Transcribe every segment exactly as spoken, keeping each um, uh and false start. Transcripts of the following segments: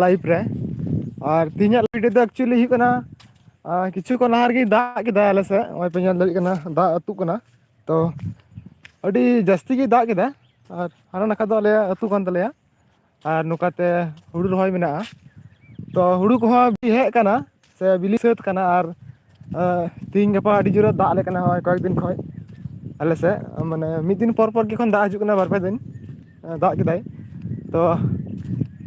Life ᱨᱮ᱾ ᱟᱨ ᱛᱮᱦᱮᱧᱟᱜ life ᱫᱚ ᱮᱠᱪᱩᱭᱮᱞᱤ ᱦᱩᱭᱩᱜ ᱠᱟᱱᱟ, ᱟᱨ ᱠᱤᱪᱷᱩ ᱠᱷᱚᱱ ᱞᱟᱦᱟ ᱨᱮᱜᱮ ᱫᱟᱜ ᱠᱮᱫᱟ ᱟᱞᱮ ᱥᱮᱫ᱾ ᱱᱚᱜᱼᱚᱭ ᱯᱮ ᱧᱮᱞ ᱫᱟᱲᱮᱭᱟᱜ ᱠᱟᱱᱟ, ᱫᱟᱜ ᱟᱹᱛᱩᱜ ᱠᱟᱱᱟ᱾ ᱛᱚ ᱟᱹᱰᱤ ᱡᱟᱹᱥᱛᱤ ᱜᱮ ᱫᱟᱜ ᱠᱮᱫᱟ᱾ ᱟᱨ ᱦᱟᱱᱟ ᱱᱟᱠᱷᱟ ᱫᱚ ᱟᱞᱮᱭᱟᱜ ᱟᱹᱛᱩ ᱠᱟᱱ ᱛᱟᱞᱮᱭᱟ᱾ ᱟᱨ ᱱᱚᱝᱠᱟᱛᱮ ᱦᱩᱲᱩ ᱨᱚᱦᱚᱭ ᱢᱮᱱᱟᱜᱼᱟ᱾ ᱛᱚ ᱦᱩᱲᱩ ᱠᱚᱦᱚᱸ ᱦᱮᱡ ᱟᱠᱟᱱᱟ ᱥᱮ ᱵᱤᱞᱤ ᱥᱟᱹᱛ ᱟᱠᱟᱱᱟ᱾ ᱟᱨ ᱛᱤᱦᱤᱧ ᱜᱟᱯᱟ ᱟᱹᱰᱤ ᱡᱳᱨᱮ ᱫᱟᱜ ᱟᱞᱮ ᱠᱟᱱᱟ, ᱦᱚᱸᱜᱼᱚᱭ ᱠᱚᱭᱮᱠ ᱫᱤᱱ ᱠᱷᱚᱱ ᱟᱞᱮ ᱥᱮᱫ᱾ ᱢᱟᱱᱮ ᱢᱤᱫ ᱫᱤᱱ ᱯᱚᱨ ᱯᱚᱨ ᱜᱮ ᱠᱷᱚᱱ ᱫᱟᱜ ᱦᱤᱡᱩᱜ ᱠᱟᱱᱟ, ᱵᱟᱨ ᱯᱮ ᱫᱤᱱ ᱫᱟᱜ ᱠᱮᱫᱟᱭ᱾ ᱛᱚ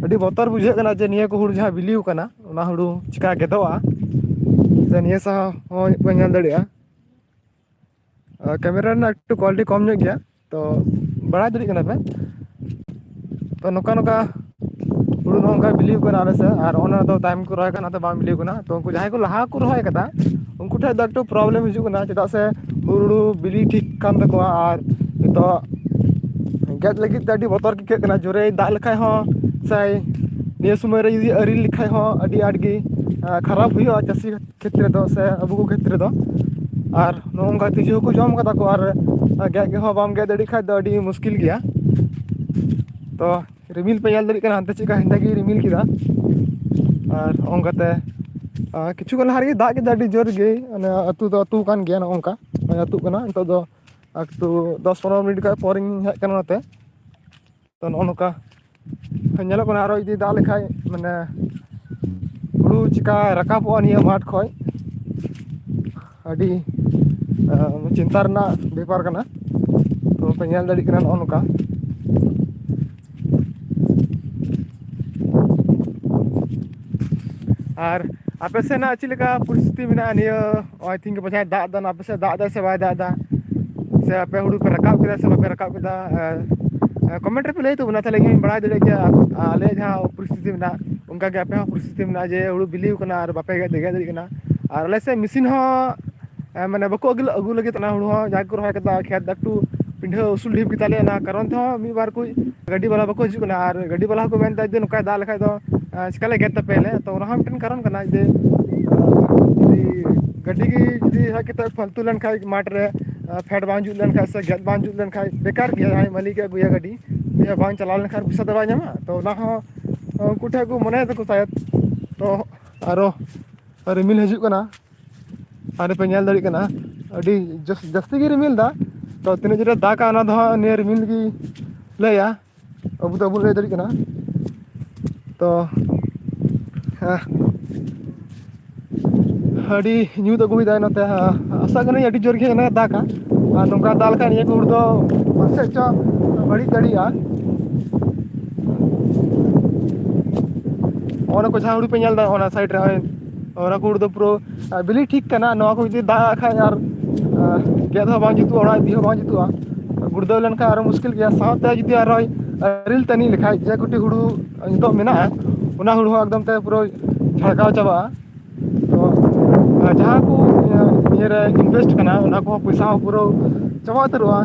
ᱟᱹᱰᱤ ᱵᱚᱛᱚᱨ ᱵᱩᱡᱷᱟᱹᱜ ᱠᱟᱱᱟ ᱡᱮ ᱱᱤᱭᱟᱹ ᱠᱚ ᱦᱩᱲᱩ ᱡᱟᱦᱟᱸ ᱵᱤᱞᱤ ᱟᱠᱟᱱᱟ, ᱚᱱᱟ ᱦᱩᱲᱩ ᱪᱤᱠᱟ ᱜᱮᱫᱚᱜᱼᱟ, ᱥᱮ ᱱᱤᱭᱟᱹ ᱥᱟᱶ ᱦᱚᱸ ᱯᱮ ᱧᱮᱞ ᱫᱟᱲᱮᱭᱟᱜᱼᱟ᱾ ᱠᱮᱢᱮᱨᱟ ᱨᱮᱱᱟᱜ ᱮᱠᱴᱩ ᱠᱳᱣᱟᱞᱤᱴᱤ ᱠᱚᱢ ᱧᱚᱜ ᱜᱮᱭᱟ, ᱛᱚ ᱵᱟᱲᱟᱭ ᱫᱟᱲᱮᱭᱟᱜ ᱠᱟᱱᱟ ᱯᱮ᱾ ᱛᱚ ᱱᱚᱝᱠᱟ ᱱᱚᱝᱠᱟ ᱦᱩᱲᱩ ᱱᱚᱜᱼᱚ ᱱᱚᱝᱠᱟ ᱵᱤᱞᱤ ᱟᱠᱟᱱᱟ ᱟᱞᱮ ᱥᱮᱫ, ᱟᱨ ᱚᱱᱟ ᱫᱚ ᱛᱟᱭᱚᱢ ᱠᱚ ᱨᱚᱦᱚᱭ ᱠᱟᱱᱟ, ᱚᱱᱟᱛᱮ ᱵᱟᱝ ᱵᱤᱞᱤ ᱟᱠᱟᱱᱟ᱾ ᱛᱚ ᱩᱱᱠᱩ ᱡᱟᱦᱟᱸᱭ ᱠᱚ ᱞᱟᱦᱟ ᱠᱚ ᱨᱚᱦᱚᱭ ᱠᱟᱫᱟ, ᱩᱱᱠᱩ ᱴᱷᱮᱱ ᱫᱚ ᱮᱠᱴᱩ ᱯᱨᱚᱵᱞᱮᱢ ᱦᱤᱡᱩᱜ ᱠᱟᱱᱟ, ᱪᱮᱫᱟᱜ ᱥᱮ ᱦᱩᱲᱩ ᱵᱤᱞᱤ ᱴᱷᱤᱠ ᱠᱟᱱ ᱛᱟᱠᱚᱣᱟ᱾ ᱟᱨ ᱱᱤᱛᱚᱜ ᱜᱮᱫ ᱞᱟᱹᱜᱤᱫ ᱛᱮ ᱟᱹᱰᱤ ᱵᱚᱛᱚᱨ ᱟᱹᱭᱠᱟᱹᱜ ᱠᱟᱱᱟ, ᱡᱳᱨᱮ ᱫᱟᱜ ᱞᱮᱠᱷᱟᱡ ᱦᱚᱸ ᱥᱮ ᱱᱤᱭᱟᱹ ᱥᱚᱢᱚᱭ ᱨᱮ ᱡᱩᱫᱤ ᱟᱨᱮᱞ ᱞᱮᱠᱷᱟᱡ ᱦᱚᱸ ᱟᱹᱰᱤ ᱟᱸᱴ ᱜᱮ ᱠᱷᱟᱨᱟᱯ ᱦᱩᱭᱩᱜᱼᱟ ᱪᱟᱹᱥᱤ ᱠᱷᱮᱛᱨᱮ ᱫᱚ ᱥᱮ ᱟᱵᱚ ᱠᱚ ᱠᱷᱮᱛᱨᱮ ᱫᱚ᱾ ᱟᱨ ᱱᱚᱜᱼᱚ ᱱᱚᱝᱠᱟ ᱛᱤᱡᱩ ᱦᱚᱸᱠᱚ ᱡᱚᱢ ᱠᱟᱫᱟ ᱠᱚ, ᱟᱨ ᱜᱮᱫ ᱜᱮ ᱦᱚᱸ ᱵᱟᱢ ᱜᱮᱫ ᱫᱟᱲᱮᱭᱟᱜ ᱠᱷᱟᱡ ᱫᱚ ᱟᱹᱰᱤ ᱢᱩᱥᱠᱤᱞ ᱜᱮᱭᱟ᱾ ᱛᱚ ᱨᱤᱢᱤᱞ ᱯᱮ ᱧᱮᱞ ᱫᱟᱲᱮᱭᱟᱜ ᱠᱟᱱᱟ, ᱦᱟᱱᱛᱮ ᱪᱮᱫᱠᱟ ᱦᱮᱸᱫᱮ ᱜᱮ ᱨᱤᱢᱤᱞ ᱠᱮᱫᱟ᱾ ᱟᱨ ᱱᱚᱜᱼᱚ ᱱᱚᱝᱠᱟᱛᱮ ᱟᱨ ᱠᱤᱪᱷᱩ ᱠᱷᱚᱱ ᱞᱟᱦᱟ ᱨᱮᱜᱮ ᱫᱟᱜ ᱠᱮᱫᱟ ᱟᱹᱰᱤ ᱡᱳᱨ ᱜᱮ, ᱚᱱᱟ ᱟᱹᱛᱩ ᱫᱚ ᱟᱹᱛᱩ ᱠᱟᱱ ᱜᱮᱭᱟ᱾ ᱱᱚᱜᱼᱚ ᱱᱚᱝᱠᱟ ᱱᱚᱜᱼᱚᱭ ᱟᱹᱛᱩᱜ ᱠᱟᱱᱟ᱾ ᱱᱤᱛᱚᱜ ᱫᱚ ᱮᱠᱴᱩ ᱫᱚᱥ ᱯᱚᱱᱨᱚ ᱢᱤᱱᱤᱴ ᱠᱷᱚᱱ ᱯᱚᱨᱤᱧ ᱦᱮᱡ ᱠᱟᱱᱟ ᱱᱚᱛᱮ᱾ ᱛᱚ ᱱᱚᱜᱼᱚ ᱱᱚᱝᱠᱟ ᱧᱮᱞᱚᱜ ᱠᱟᱱᱟ, ᱟᱨᱚ ᱡᱩᱫᱤ ᱫᱟᱜ ᱞᱮᱠᱷᱟᱡ ᱢᱟᱱᱮ ᱦᱩᱲᱩ ᱪᱤᱠᱟ ᱨᱟᱠᱟᱵᱚᱜᱼᱟ ᱱᱤᱭᱟᱹ ᱢᱟᱴᱷ ᱠᱷᱚᱡ, ᱟᱹᱰᱤ ᱪᱤᱱᱛᱟ ᱨᱮᱱᱟᱜ ᱵᱮᱯᱟᱨ ᱠᱟᱱᱟ᱾ ᱛᱚ ᱯᱮ ᱧᱮᱞ ᱫᱟᱲᱮᱭᱟᱜ ᱠᱟᱱᱟ ᱱᱚᱜᱼᱚ ᱱᱚᱝᱠᱟ᱾ ᱟᱨ ᱟᱯᱮ ᱥᱮᱱᱟᱜ ᱪᱮᱫ ᱞᱮᱠᱟ ᱯᱚᱨᱤᱥᱛᱷᱤᱛᱤ ᱢᱮᱱᱟᱜᱼᱟ ᱱᱤᱭᱟᱹ ᱱᱚᱜᱼᱚᱭ ᱛᱤᱦᱤᱧ ᱜᱟᱯᱟ ᱡᱟᱦᱟᱸᱭ ᱫᱟᱜ ᱮᱫᱟ, ᱟᱯᱮ ᱥᱮᱫ ᱫᱟᱜ ᱮᱫᱟ ᱥᱮ ᱵᱟᱭ ᱫᱟᱜ ᱮᱫᱟ, ᱥᱮ ᱟᱯᱮ ᱦᱩᱲᱩ ᱯᱮ ᱨᱟᱠᱟᱵ ᱠᱮᱫᱟ ᱥᱮ ᱵᱟᱯᱮ ᱨᱟᱠᱟᱵ ᱠᱮᱫᱟ? ᱠᱚᱢᱮᱱᱴ ᱨᱮᱯᱮ ᱞᱟᱹᱭ ᱛᱟᱵᱚᱱᱟ, ᱛᱟᱦᱚᱞᱮ ᱤᱧ ᱦᱚᱸᱧ ᱵᱟᱲᱟᱭ ᱫᱟᱲᱮᱭᱟᱜᱼᱟ ᱡᱮ ᱟᱞᱮᱭᱟᱜ ᱡᱟᱦᱟᱸ ᱯᱚᱨᱤᱥᱛᱷᱤᱛᱤ ᱢᱮᱱᱟᱜᱼᱟ, ᱚᱱᱠᱟ ᱜᱮ ᱟᱯᱮ ᱦᱚᱸ ᱯᱚᱨᱤᱥᱛᱷᱤᱛᱤ ᱢᱮᱱᱟᱜᱼᱟ ᱡᱮ ᱦᱩᱲᱩ ᱵᱤᱞᱤ ᱟᱠᱟᱱᱟ ᱟᱨ ᱵᱟᱯᱮ ᱜᱮᱫ ᱜᱮᱫ ᱫᱟᱲᱮᱭᱟᱜ ᱠᱟᱱᱟ᱾ ᱟᱨ ᱟᱞᱮ ᱥᱮᱫ ᱢᱮᱥᱤᱱ ᱦᱚᱸ ᱢᱟᱱᱮ ᱵᱟᱠᱚ ᱟᱹᱜᱩ ᱟᱹᱜᱩ ᱞᱟᱹᱜᱤᱫ ᱚᱱᱟ ᱦᱩᱲᱩ ᱦᱚᱸ᱾ ᱡᱟᱦᱟᱸᱭ ᱠᱚ ᱨᱚᱦᱚᱭ ᱠᱟᱫᱟ, ᱠᱷᱮᱛ ᱮᱠᱴᱩ ᱯᱤᱸᱰᱷᱟᱹ ᱩᱥᱩᱞ ᱰᱷᱤᱯ ᱜᱮᱛᱟᱞᱮᱭᱟ, ᱚᱱᱟ ᱠᱟᱨᱚᱱ ᱛᱮᱦᱚᱸ ᱢᱤᱫ ᱵᱟᱨ ᱠᱚ ᱜᱟᱹᱰᱤ ᱵᱟᱞᱟ ᱵᱟᱠᱚ ᱦᱤᱡᱩᱜ ᱠᱟᱱᱟ᱾ ᱟᱨ ᱜᱟᱹᱰᱤ ᱵᱟᱞᱟ ᱦᱚᱸᱠᱚ ᱢᱮᱱᱫᱟ ᱡᱮ ᱱᱚᱝᱠᱟᱭ ᱫᱟᱜ ᱞᱮᱠᱷᱟᱡ ᱫᱚ ᱪᱤᱠᱟᱞᱮ ᱜᱮᱫ ᱛᱟᱯᱮᱭᱟᱞᱮ᱾ ᱛᱚ ᱚᱱᱟ ᱦᱚᱸ ᱢᱤᱫᱴᱮᱱ ᱠᱟᱨᱚᱱ ᱠᱟᱱᱟ ᱡᱮ ᱡᱩᱫᱤ ᱜᱟᱹᱰᱤ ᱜᱮ ᱡᱩᱫᱤ ᱦᱮᱡ ᱠᱟᱛᱮ ᱯᱷᱟᱞᱛᱩ ᱞᱮᱱᱠᱷᱟᱡ, ᱢᱟᱴᱷ ᱨᱮ ᱯᱷᱮᱰ ᱵᱟᱝ ᱡᱩᱛ ᱞᱮᱱᱠᱷᱟᱡ ᱥᱮ ᱜᱮᱫ ᱵᱟᱝ ᱡᱩᱛ ᱞᱮᱱᱠᱷᱟᱡ, ᱵᱮᱠᱟᱨ ᱜᱮᱭᱟ᱾ ᱡᱟᱦᱟᱸᱭ ᱢᱟᱹᱞᱤᱠ ᱮ ᱟᱹᱜᱩᱭᱟ ᱜᱟᱹᱰᱤ, ᱩᱱᱤ ᱦᱚᱸ ᱵᱟᱝ ᱪᱟᱞᱟᱣ ᱞᱮᱱᱠᱷᱟᱱ ᱯᱚᱭᱥᱟ ᱫᱚ ᱵᱟᱭ ᱧᱟᱢᱟ᱾ ᱛᱚ ᱚᱱᱟ ᱦᱚᱸ ᱩᱱᱠᱩ ᱴᱷᱮᱱ ᱠᱚ ᱢᱚᱱᱮᱭ ᱫᱟᱠᱚ ᱥᱟᱭᱟᱫ᱾ ᱛᱚ ᱟᱨᱚ ᱨᱤᱢᱤᱞ ᱦᱤᱡᱩᱜ ᱠᱟᱱᱟ, ᱟᱨ ᱯᱮ ᱧᱮᱞ ᱫᱟᱲᱮᱭᱟᱜ ᱠᱟᱱᱟ ᱟᱹᱰᱤ ᱡᱟᱹᱥ- ᱡᱟᱹᱥᱛᱤ ᱜᱮ ᱨᱤᱢᱤᱞ ᱫᱟ᱾ ᱛᱚ ᱛᱤᱱᱟᱹᱜ ᱡᱳᱨᱮ ᱫᱟᱜᱟ ᱚᱱᱟ ᱫᱚ ᱦᱟᱸᱜ ᱱᱤᱭᱟᱹ ᱨᱤᱢᱤᱞ ᱜᱮ ᱞᱟᱹᱭᱟ, ᱟᱵᱚ ᱫᱚ ᱵᱟᱵᱚᱱ ᱞᱟᱹᱭ ᱫᱟᱲᱮᱭᱟᱜ ᱠᱟᱱᱟ᱾ ᱛᱚ ᱦᱮᱸ, ᱟᱹᱰᱤ ᱧᱩᱛ ᱟᱹᱜᱩᱭᱮᱫᱟᱭ ᱱᱚᱛᱮ᱾ ᱟᱥᱟᱜ ᱠᱟᱹᱱᱟᱹᱧ ᱟᱹᱰᱤ ᱡᱳᱨ ᱜᱮ ᱚᱱᱟ ᱫᱟᱜᱟ, ᱟᱨ ᱱᱚᱝᱠᱟ ᱫᱟᱜ ᱞᱮᱠᱷᱟᱱ ᱱᱤᱭᱟᱹ ᱠᱚ ᱦᱩᱲᱩ ᱫᱚ ᱯᱟᱥᱮᱡ ᱪᱚ ᱵᱟᱹᱲᱤᱡ ᱫᱟᱲᱮᱭᱟᱜᱼᱟ᱾ ᱚᱱᱟ ᱠᱚ ᱡᱟᱦᱟᱸ ᱦᱩᱲᱩ ᱯᱮ ᱧᱮᱞ ᱮᱫᱟ ᱚᱱᱟ ᱥᱟᱭᱤᱰ ᱨᱮ, ᱚᱱᱟ ᱠᱚ ᱦᱩᱲᱩ ᱫᱚ ᱯᱩᱨᱟᱹ ᱵᱤᱞᱤ ᱴᱷᱤᱠ ᱠᱟᱱᱟ᱾ ᱱᱚᱣᱟ ᱠᱚ ᱡᱩᱫᱤ ᱫᱟᱜ ᱟᱜ ᱠᱷᱟᱡ ᱟᱨ ᱜᱮᱫ ᱦᱚᱸ ᱵᱟᱝ ᱡᱩᱛᱩᱜᱼᱟ, ᱚᱲᱟᱜ ᱤᱫᱤ ᱦᱚᱸ ᱵᱟᱝ ᱡᱩᱛᱩᱜᱼᱟ, ᱜᱩᱲᱫᱟᱹᱣ ᱞᱮᱱᱠᱷᱟᱱ ᱟᱨᱚ ᱢᱩᱥᱠᱤᱞ ᱜᱮᱭᱟ᱾ ᱥᱟᱶᱛᱮ ᱡᱩᱫᱤ ᱟᱨᱚᱭ ᱟᱨᱮᱞ ᱛᱟᱹᱱᱤᱡ ᱞᱮᱠᱷᱟᱡ, ᱡᱮ ᱠᱚᱴᱤ ᱦᱩᱲᱩ ᱱᱤᱛᱚᱜ ᱢᱮᱱᱟᱜᱼᱟ, ᱚᱱᱟ ᱦᱩᱲᱩ ᱦᱚᱸ ᱮᱠᱫᱚᱢ ᱛᱮ ᱯᱩᱨᱟᱹ ᱡᱷᱟᱲᱠᱟᱣ ᱪᱟᱵᱟᱜᱼᱟ᱾ ᱛᱚ ᱡᱟᱦᱟᱸ ᱠᱚ ᱤᱭᱟᱹᱨᱮ ᱤᱱᱵᱷᱮᱥᱴ ᱠᱟᱱᱟ, ᱚᱱᱟ ᱠᱚᱦᱚᱸ ᱯᱚᱭᱥᱟ ᱦᱚᱸ ᱯᱩᱨᱟᱹ ᱪᱟᱵᱟ ᱩᱛᱟᱹᱨᱚᱜᱼᱟ᱾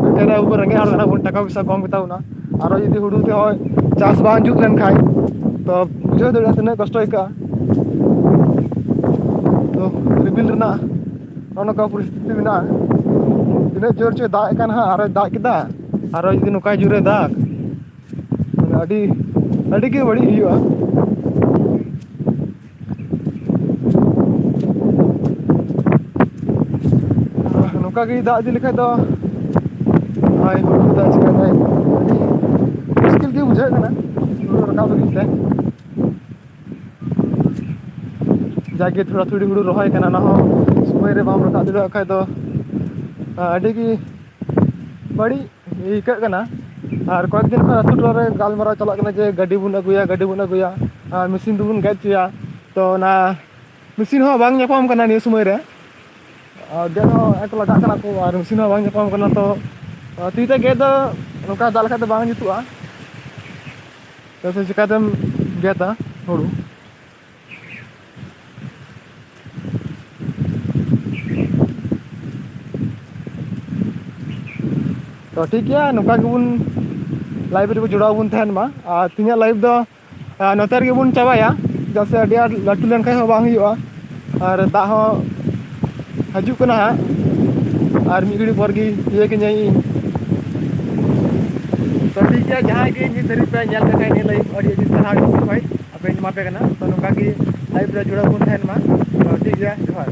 ᱮᱱᱛᱮ ᱨᱮᱦᱚᱸ ᱟᱵᱚ ᱨᱮᱸᱜᱮᱡ ᱦᱚᱲ ᱠᱟᱱᱟ ᱵᱚᱱ, ᱴᱟᱠᱟ ᱯᱚᱭᱥᱟ ᱠᱚᱢ ᱜᱮᱛᱟ ᱵᱚᱱᱟ᱾ ᱟᱨᱚ ᱡᱩᱫᱤ ᱦᱩᱲᱩ ᱛᱮ ᱦᱚᱸ ᱪᱟᱥ ᱵᱟᱝ ᱡᱩᱛ ᱞᱮᱱᱠᱷᱟᱡ, ᱛᱚ ᱵᱩᱡᱷᱟᱹᱣ ᱫᱟᱲᱮᱭᱟᱜᱼᱟ ᱛᱤᱱᱟᱹᱜ ᱠᱚᱥᱴᱚ ᱟᱹᱭᱠᱟᱹᱜᱼᱟ᱾ ᱛᱚ ᱨᱤᱢᱤᱞ ᱨᱮᱱᱟᱜ ᱱᱚᱜᱼᱚ ᱱᱚᱝᱠᱟ ᱯᱚᱨᱤᱥᱛᱷᱤᱛᱤ ᱢᱮᱱᱟᱜᱼᱟ᱾ ᱛᱤᱱᱟᱹᱜ ᱡᱳᱨ ᱪᱚᱭ ᱫᱟᱜ ᱮᱫ ᱠᱟᱱ ᱦᱟᱸᱜ, ᱟᱨᱚᱭ ᱫᱟᱜ ᱠᱮᱫᱟ, ᱟᱨᱚ ᱡᱩᱫᱤ ᱱᱚᱝᱠᱟᱭ ᱡᱳᱨᱮ ᱫᱟᱜ, ᱢᱟᱱᱮ ᱟᱹᱰᱤ, ᱟᱹᱰᱤ ᱜᱮ ᱵᱟᱹᱲᱤᱡ ᱦᱩᱭᱩᱜᱼᱟ᱾ ᱱᱚᱝᱠᱟ ᱜᱮ ᱫᱟᱜ ᱤᱫᱤ ᱞᱮᱠᱷᱟᱡ ᱫᱚ, ᱱᱚᱜᱼᱚᱭ ᱦᱩᱲᱩ ᱫᱟᱜ ᱪᱤᱠᱟᱹᱛᱮ ᱟᱹᱰᱤ ᱢᱩᱥᱠᱤᱞ ᱜᱮ ᱵᱩᱡᱷᱟᱹᱜ ᱠᱟᱱᱟ ᱦᱩᱲᱩ ᱨᱟᱠᱟᱵ ᱞᱟᱹᱜᱤᱫ ᱛᱮ᱾ ᱡᱟᱜᱮ ᱛᱷᱚᱲᱟ ᱛᱷᱩᱲᱤ ᱦᱩᱲᱩ ᱨᱚᱦᱚᱭ ᱠᱟᱱᱟ, ᱚᱱᱟ ᱦᱚᱸ ᱥᱚᱢᱚᱭ ᱨᱮ ᱵᱟᱢ ᱨᱟᱠᱟᱵ ᱫᱟᱲᱮᱭᱟᱜ ᱠᱷᱟᱡ ᱫᱚ, ᱟᱹᱰᱤ ᱜᱮ ᱵᱟᱹᱲᱤᱡ ᱟᱹᱭᱠᱟᱹᱜ ᱠᱟᱱᱟ᱾ ᱟᱨ ᱠᱚᱭᱮᱠ ᱫᱤᱱ ᱠᱷᱚᱱ ᱟᱹᱛᱩ ᱴᱚᱞᱟ ᱨᱮ ᱜᱟᱞᱢᱟᱨᱟᱣ ᱪᱟᱞᱟᱜ ᱠᱟᱱᱟ ᱡᱮ ᱜᱟᱹᱰᱤ ᱵᱚᱱ ᱟᱹᱜᱩᱭᱟ, ᱜᱟᱹᱰᱤ ᱵᱚᱱ ᱟᱹᱜᱩᱭᱟ, ᱟᱨ ᱢᱮᱥᱤᱱ ᱛᱮᱵᱚᱱ ᱜᱮᱫ ᱦᱚᱪᱚᱭᱟ᱾ ᱛᱚ ᱚᱱᱟ ᱢᱮᱥᱤᱱ ᱦᱚᱸ ᱵᱟᱝ ᱧᱟᱯᱟᱢ ᱠᱟᱱᱟ ᱱᱤᱭᱟᱹ ᱥᱚᱢᱚᱭ ᱨᱮ᱾ ᱟᱨ ᱜᱮᱫ ᱦᱚᱸ ᱮᱠ ᱞᱟᱜᱟᱜ ᱠᱟᱱᱟ ᱠᱚ, ᱟᱨ ᱢᱮᱥᱤᱱ ᱦᱚᱸ ᱵᱟᱝ ᱧᱟᱯᱟᱢ ᱠᱟᱱᱟ᱾ ᱛᱚ ᱛᱤ ᱛᱮ ᱜᱮᱫ ᱫᱚ ᱱᱚᱝᱠᱟ ᱫᱟᱜ ᱞᱮᱠᱷᱟᱡ ᱫᱚ ᱵᱟᱝ ᱡᱩᱛᱩᱜᱼᱟ, ᱪᱮᱫᱟᱜ ᱥᱮ ᱪᱤᱠᱟᱛᱮᱢ ᱜᱮᱫᱟ ᱦᱩᱲᱩ᱾ ᱛᱚ ᱴᱷᱤᱠ ᱜᱮᱭᱟ, ᱱᱚᱝᱠᱟ ᱜᱮᱵᱚᱱ ᱞᱟᱭᱤᱵᱷ ᱨᱮᱵᱚ ᱡᱚᱲᱟᱣ ᱵᱚᱱ ᱛᱟᱦᱮᱱ ᱢᱟ᱾ ᱟᱨ ᱛᱮᱦᱮᱧᱟᱜ ᱞᱟᱭᱤᱵᱷ ᱫᱚ ᱟᱨ ᱱᱚᱛᱮ ᱨᱮᱜᱮ ᱵᱚᱱ ᱪᱟᱵᱟᱭᱟ, ᱪᱮᱫᱟᱜ ᱥᱮ ᱟᱹᱰᱤ ᱟᱸᱴ ᱞᱟᱹᱴᱩ ᱞᱮᱱᱠᱷᱟᱱ ᱦᱚᱸ ᱵᱟᱝ ᱦᱩᱭᱩᱜᱼᱟ᱾ ᱟᱨ ᱫᱟᱜ ᱦᱚᱸ ᱦᱤᱡᱩᱜ ᱠᱟᱱᱟ ᱦᱟᱸᱜ, ᱟᱨ ᱢᱤᱫ ᱜᱷᱟᱹᱲᱤᱡ ᱯᱚᱨ ᱜᱮ ᱤᱭᱟᱹ ᱠᱟᱹᱧᱟᱹᱧ ᱤᱧ᱾ ᱛᱚ ᱴᱷᱤᱠ ᱜᱮᱭᱟ, ᱡᱟᱦᱟᱸᱭ ᱜᱮ ᱱᱤᱛ ᱫᱷᱟᱹᱨᱤᱡ ᱯᱮ ᱧᱮᱞ ᱠᱟᱜ ᱠᱷᱟᱡ ᱱᱤᱭᱟᱹ live, ᱟᱹᱰᱤ ᱟᱹᱰᱤ ᱥᱟᱨᱦᱟᱣ ᱟᱹᱰᱤ ᱥᱟᱨᱦᱟᱣ ᱟᱯᱮᱧ ᱮᱢᱟ ᱯᱮ ᱠᱟᱱᱟ᱾ ᱛᱚ ᱱᱚᱝᱠᱟ ᱜᱮ live ᱨᱮ ᱡᱩᱲᱟᱹᱣ ᱵᱚᱱ ᱛᱟᱦᱮᱱ ᱢᱟ᱾ ᱛᱚ ᱴᱷᱤᱠ ᱜᱮᱭᱟ, ᱡᱚᱦᱟᱨ᱾